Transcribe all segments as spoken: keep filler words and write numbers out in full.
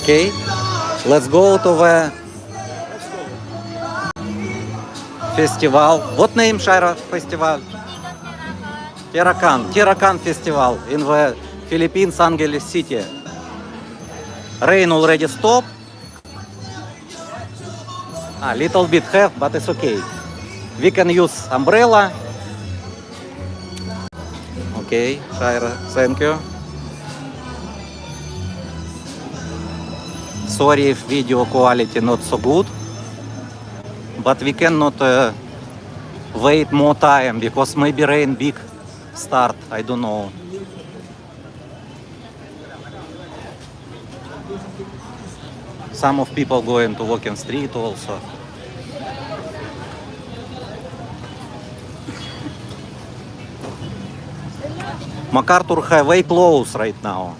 Okay, let's go to the festival. What name, Shaira, festival? Tirakan. Tirakan festival in the Philippines, Angeles City. Rain already stopped. A little bit have, but it's okay. We can use umbrella. Okay, Shaira, thank you. Sorry if video quality not so good, but we cannot uh, wait more time because maybe rain big start. I don't know. Some of people going to walking street also. MacArthur Highway closed right now.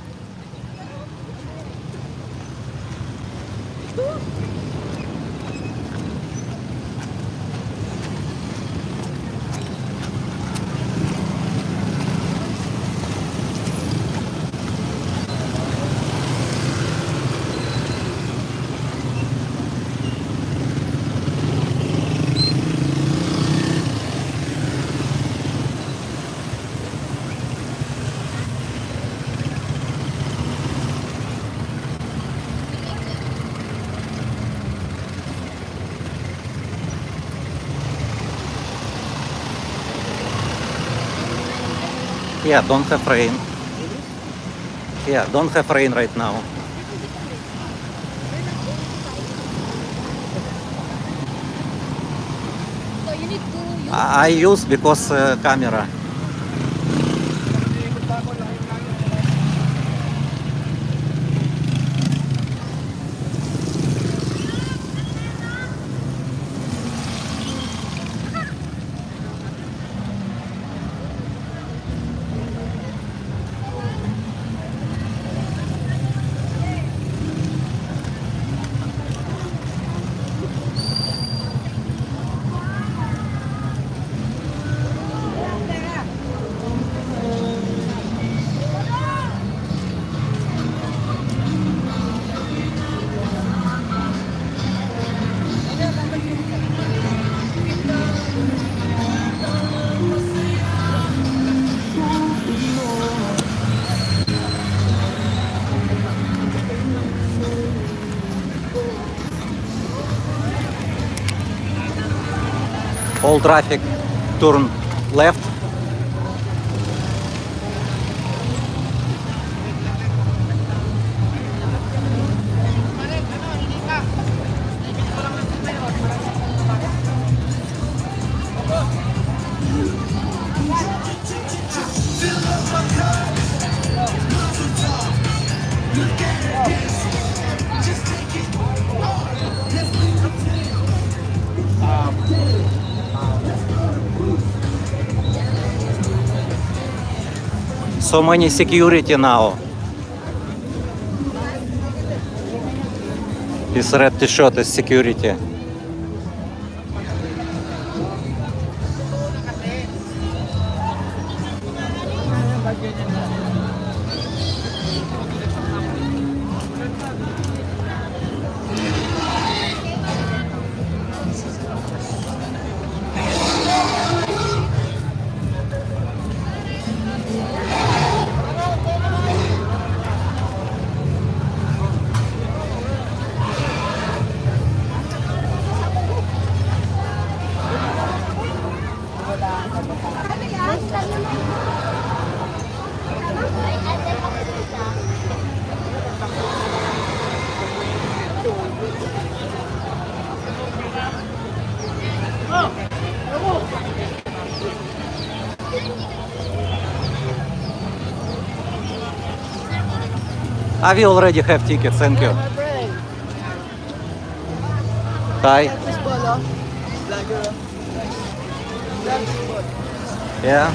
Yeah, don't have rain. Yeah, don't have rain right now. So you need to use I I use because uh, camera. All traffic turn left. So many security now. This red t-shirt is security. Ah, we already have tickets, thank you. Hi. Yeah.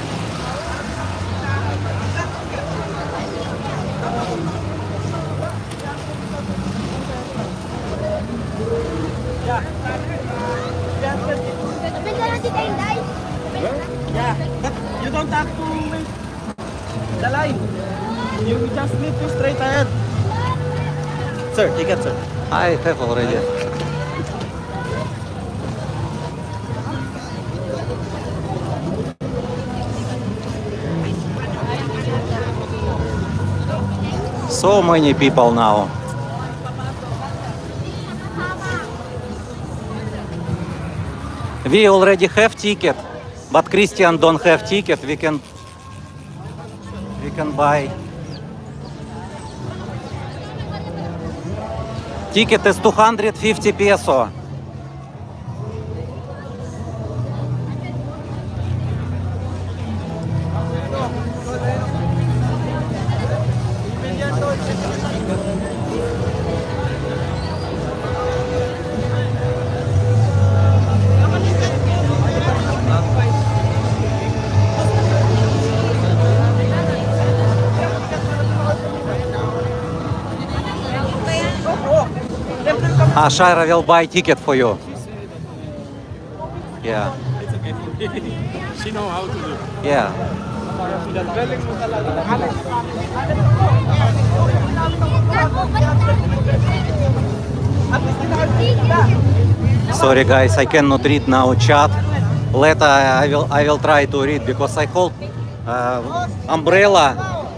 Yeah, but you don't have to wait the line. You just need to straight ahead. Sir, ticket, sir. I have already. So many people now. We already have ticket, but Christian don't have ticket. We can, we can buy. Ticket is two hundred fifty peso. Ah, Shaira will buy ticket for you. Yeah. It's okay for me. She know how to do. Yeah. Sorry, guys, I cannot read now chat. Later I will, I will try to read because I hold, uh, umbrella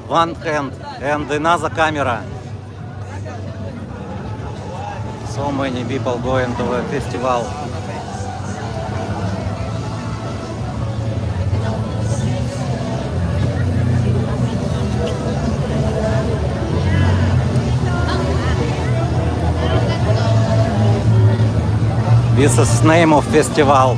one hand and another camera. So many people going to the festival. This is name of festival.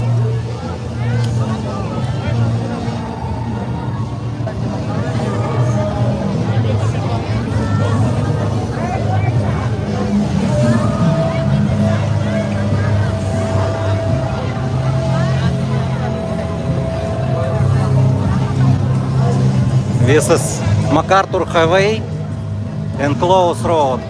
This is MacArthur Highway and Close Road.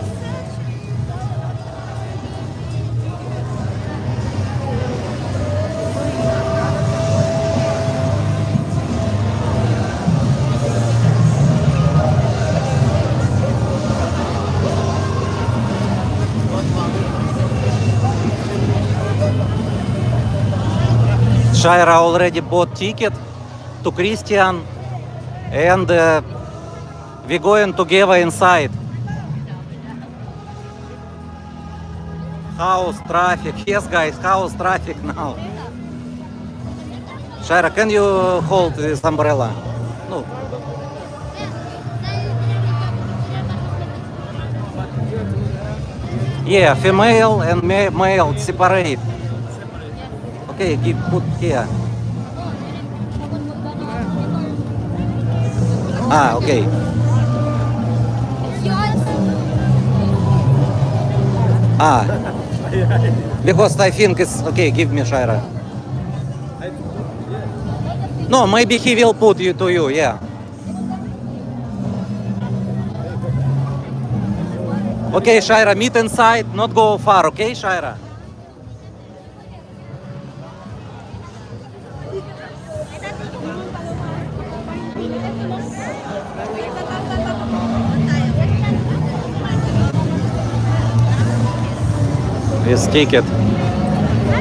Shaira already bought ticket to Christian, and, uh, we going together inside. House traffic. Yes, guys, house traffic now. Shaira, can you hold this umbrella? No. Yeah, female and ma- male separate. Okay, give, put here. Ah, okay. Ah, because I think it's okay. Give me, Shaira. No, maybe he will put you to you. Yeah. Okay, Shaira, meet inside. Not go far. Okay, Shaira. This ticket.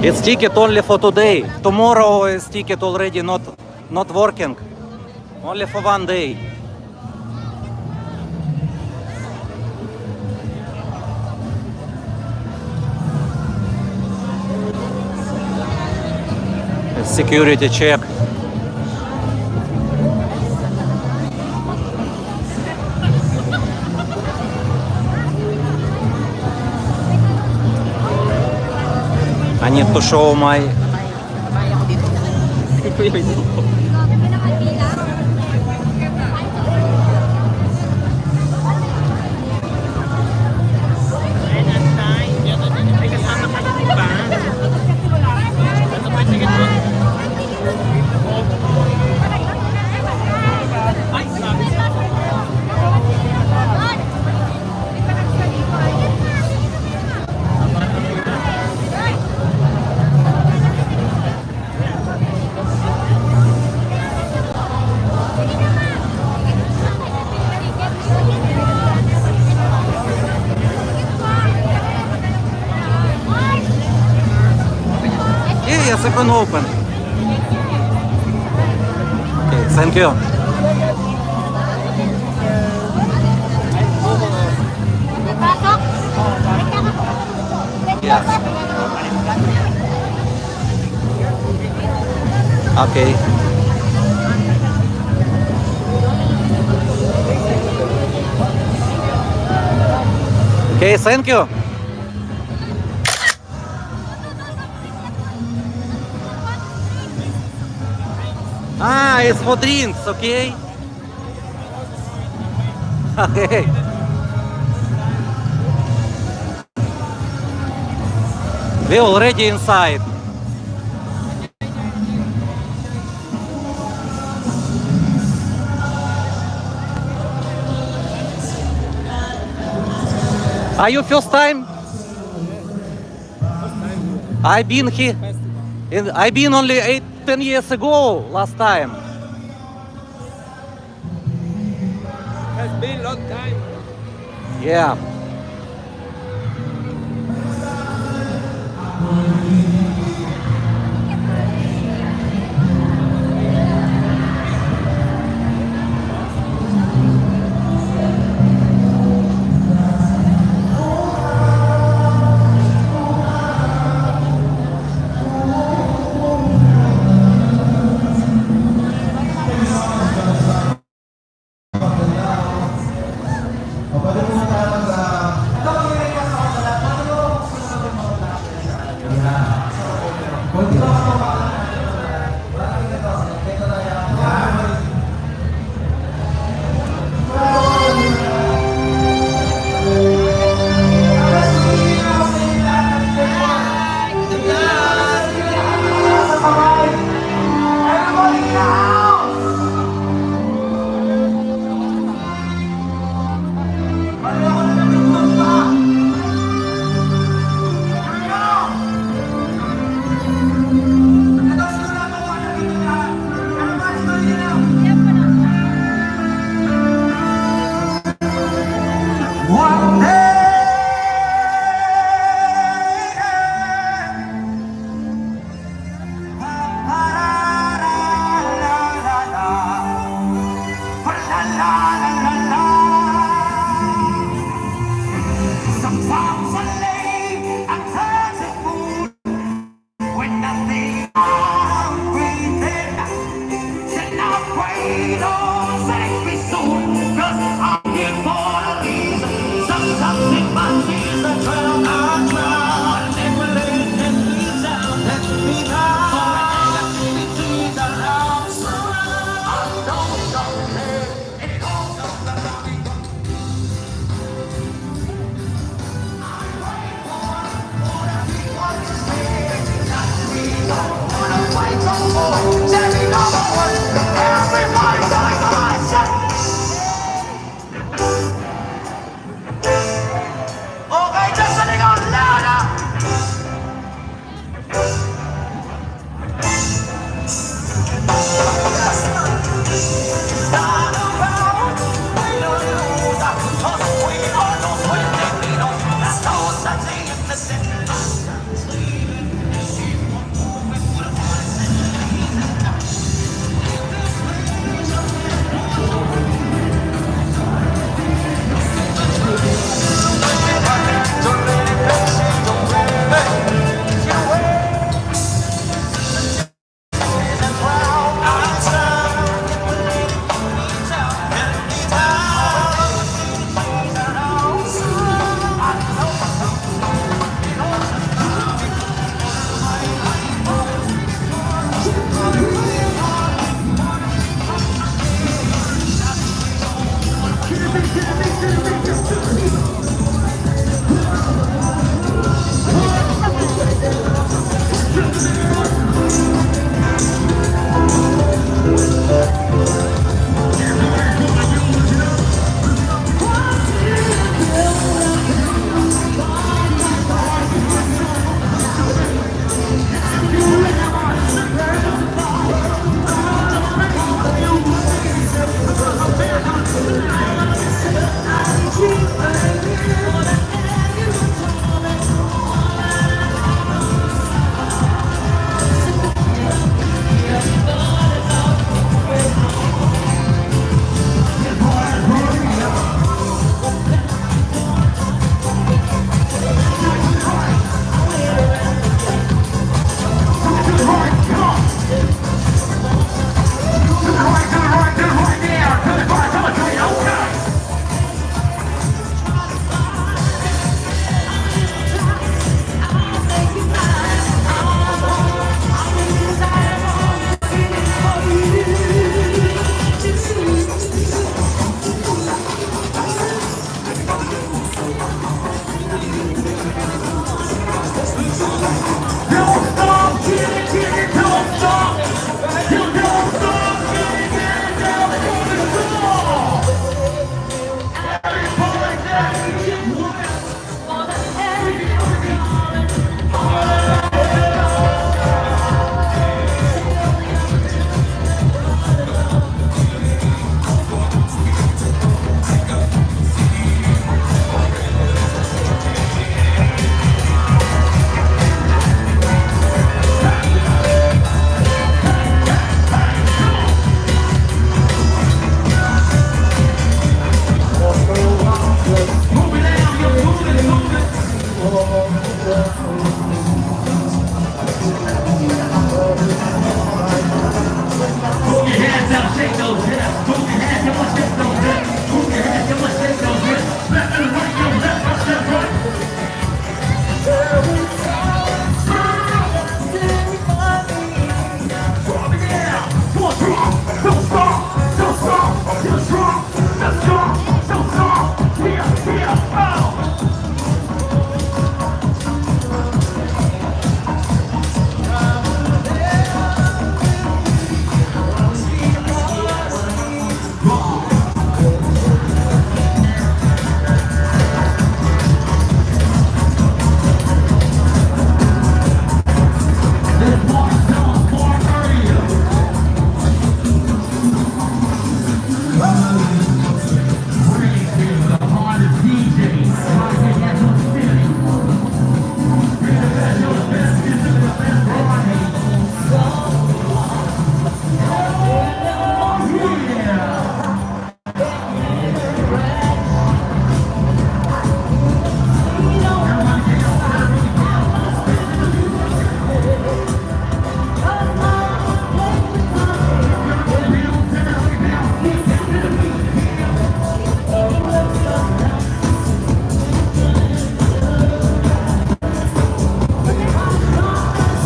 It's ticket only for today. Tomorrow is ticket already not, not working. Only for one day. Security check. I need to show my Second open. Okay, thank you. Yes. Okay. Okay, thank you. Ah, it's for drinks, okay? Okay. We already inside. Are you first time? I've been here. And I've been only eight, ten years ago, last time. Has been long time. Yeah.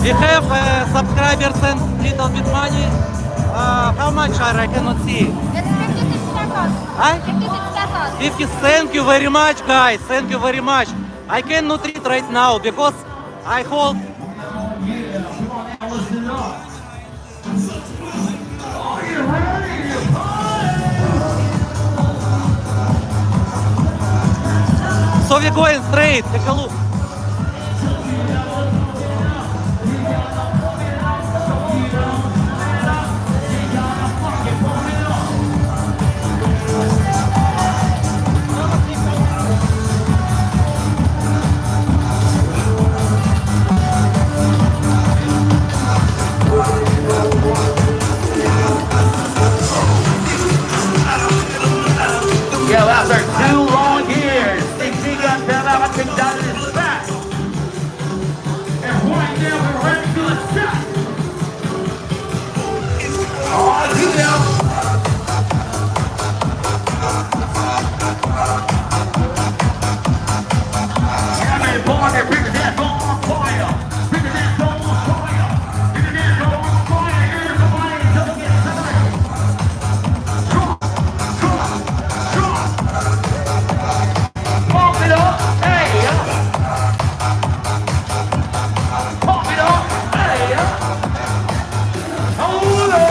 We have, uh, subscribers send little bit money. Uh, how much are, I cannot see. It's fifty-six pesos. Huh? Fifty-six pesos. Fifty. Thank you very much, guys. Thank you very much. I cannot read right now because I hold. So we're going straight. Take a look. Yeah, well, after two long years, Tigtigan Bella Tigdan is back. And right now, we're ready to attack. Oh, yeah. Everybody, bring that on fire. Bring that on fire. Bring that on fire. Everybody, don't get tired. Drop, drop, drop. Pump it up, hey, yeah. Pump it up, hey, yeah. Hold on.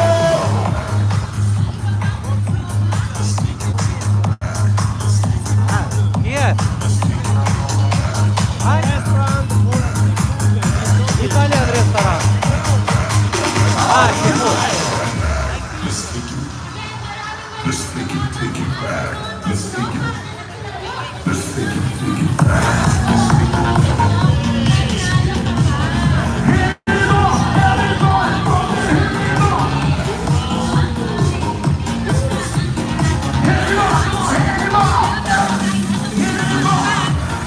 Ah, yeah. Hi. Italian restaurant. Ah, seafood. Mistaken, mistaken, take it back. Mistaken, mistaken, take it back. Mistaken.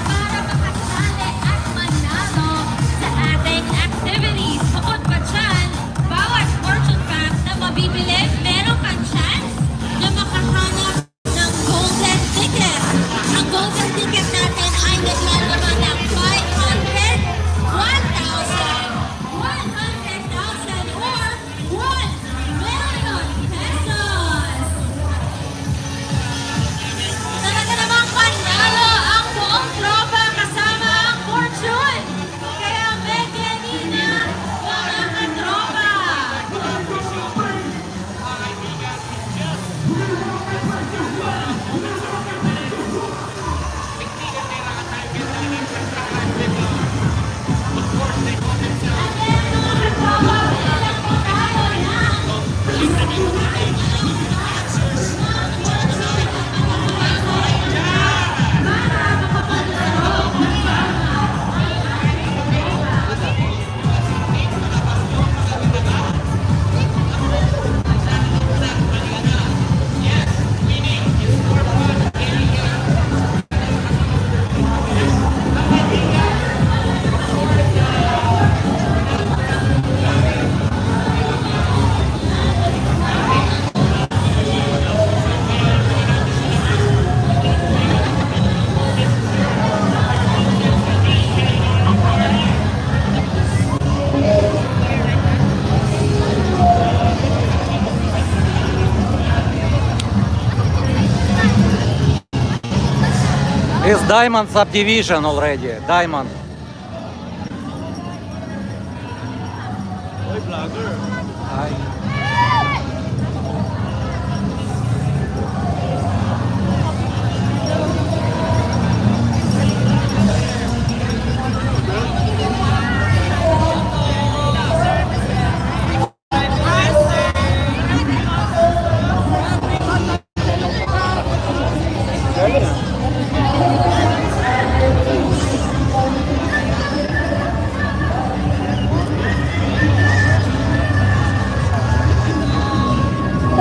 Para makasali at manalo sa ating activities. Bukod pa dyan, bawat Fortune Pack na mabibili, meron kang chance na makahanap ng golden ticket. Ang golden ticket natin ay naglalaman ng five hundred, one thousand, one hundred thousand, or one million pesos. Talaga namang panalo ang buong tropa kasama ang Fortune. Kaya bigyan na, mga katropa. It's Diamond Subdivision already. Diamond. Hi.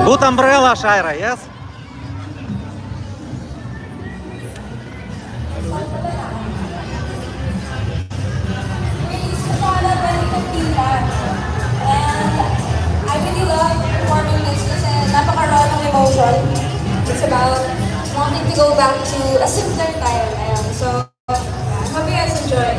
Good umbrella, Shaira, yes? Praise the Lord, Balikan Tita. And I really love performing this kasi napaka-raw ng emotion. It's about wanting to go back to a simpler time. Ayan. So, I hope you guys enjoy.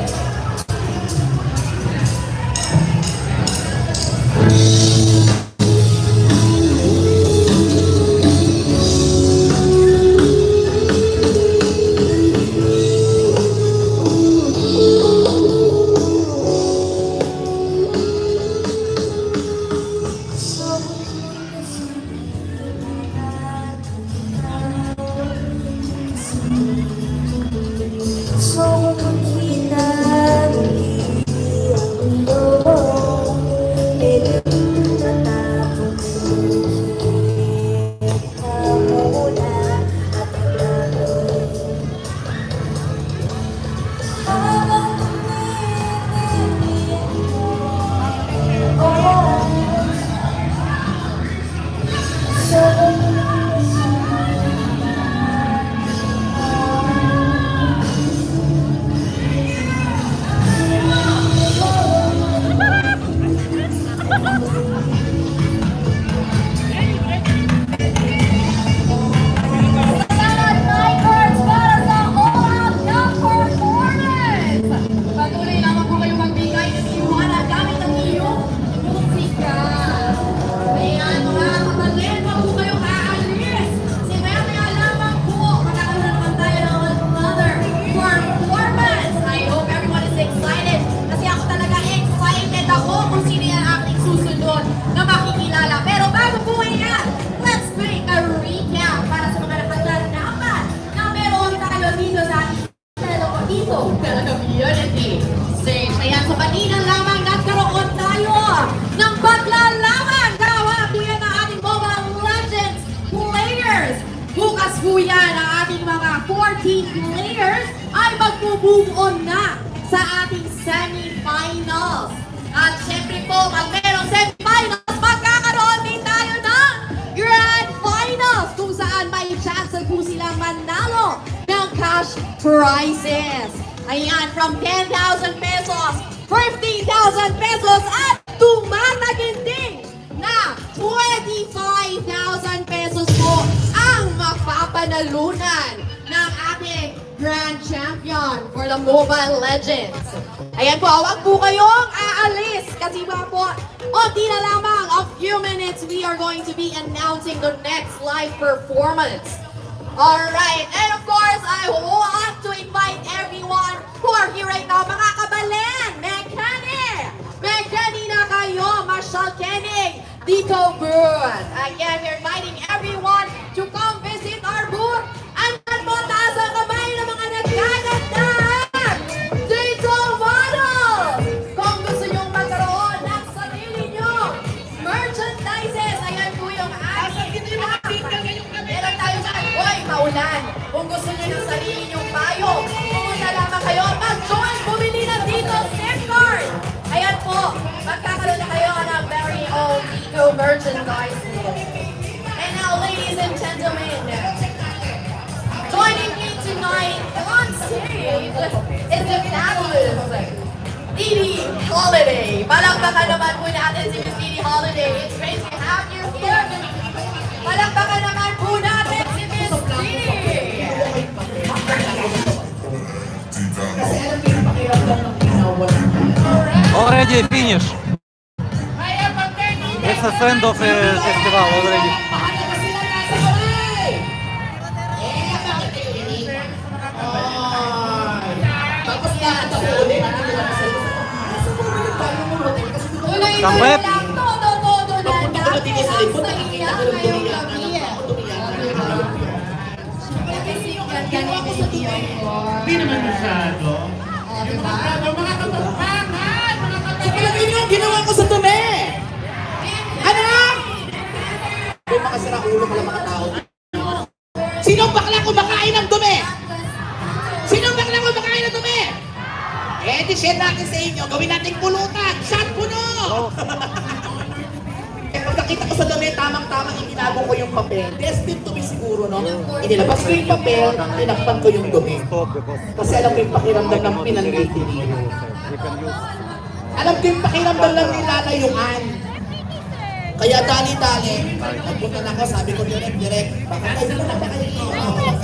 Community Stage. Ayan, sa kanina lamang nagkaroon tayo ng paglalaban, kawakuyan ng ating Mobile Legends players. Bukas po yan, ang ating mga fourteen players ay magbubuo na sa ating semifinals. At syempre po, pag merong semifinals, magkakaroon din tayo ng grand finals kung saan may chance po silang manalo ng cash prizes. Ayan, from ten thousand pesos, fifteen thousand pesos, at tumataginting na twenty-five thousand pesos po ang mapapanalunan ng ating grand champion for the Mobile Legends. Ayan po, huwag po kayong aalis kasi mga po, onti na lamang, a few minutes, we are going to be announcing the next live performance. Alright, and of course, I want to invite everyone who are here right now, mga kabalen, mekeni, mekeni na kayo, masyal keni dito booth. Again, we're inviting everyone to come visit our booth. Andyan po, taas ang kamay ng mga nagkagandahang digital models. Kung gusto niyong magkaroon ng sarili niyong merchandises, ayan po yung ating, meron tayo dyan. Hoy, maulan. Kung gusto niyo ng sarili niyong payong, pumunta lamang kayo. Mag-join, bumili ng Tito SIM card. Ayan po, magkakaroon na kayo ng very own Tito merchandise. And now, ladies and gentlemen, joining me tonight on stage is the fabulous Didi Holiday. Palakpakan naman po natin si Miss Didi Holiday. It's great to have you here. Palakpakan naman po natin si Miss Didi. Already finish. It's the end of the festival already. Kapit. Hindi naman masyado. Yung mga bravo, mga katotohanan, mga katotohanan. Sa palagay niyo, ginawa ko sa dumi? Ano? May mga sira ulo pala mga tao. Sinong bakla kumakain ng dumi? Sinong bakla kumakain ng dumi? Eh, di share natin sa inyo. Gawin nating pulutan. Shot puno! Eh, pagkakita ko sa dumi, tamang-tama itinago ko yung papel. Destined to be siguro, no? Inilabas ko yung papel, tinakpan ko yung dumi. Kasi alam ko yung pakiramdam ng pinanlilihan. Alam ko yung pakiramdam ng nilalayuan. Kaya dali-dali, pagpunta na ako, sabi ko, "Direk, Direk, baka pwede mo na ba kayo?"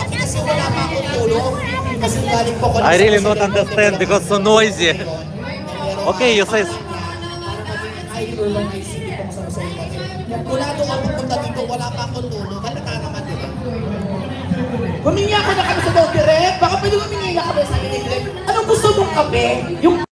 Kasi wala pa akong tulog. Kasi galing po ako I really not understand because so noisy. Okay, you say. Ay, Lord, ay, sige po, sa, sa, mula doon, pagpunta dito, wala pa akong tulog. Halata naman, di ba? Humingi ako na kami sa Direk. Baka pwede humingi na kami sa Direk. Anong gusto mong kape? Yung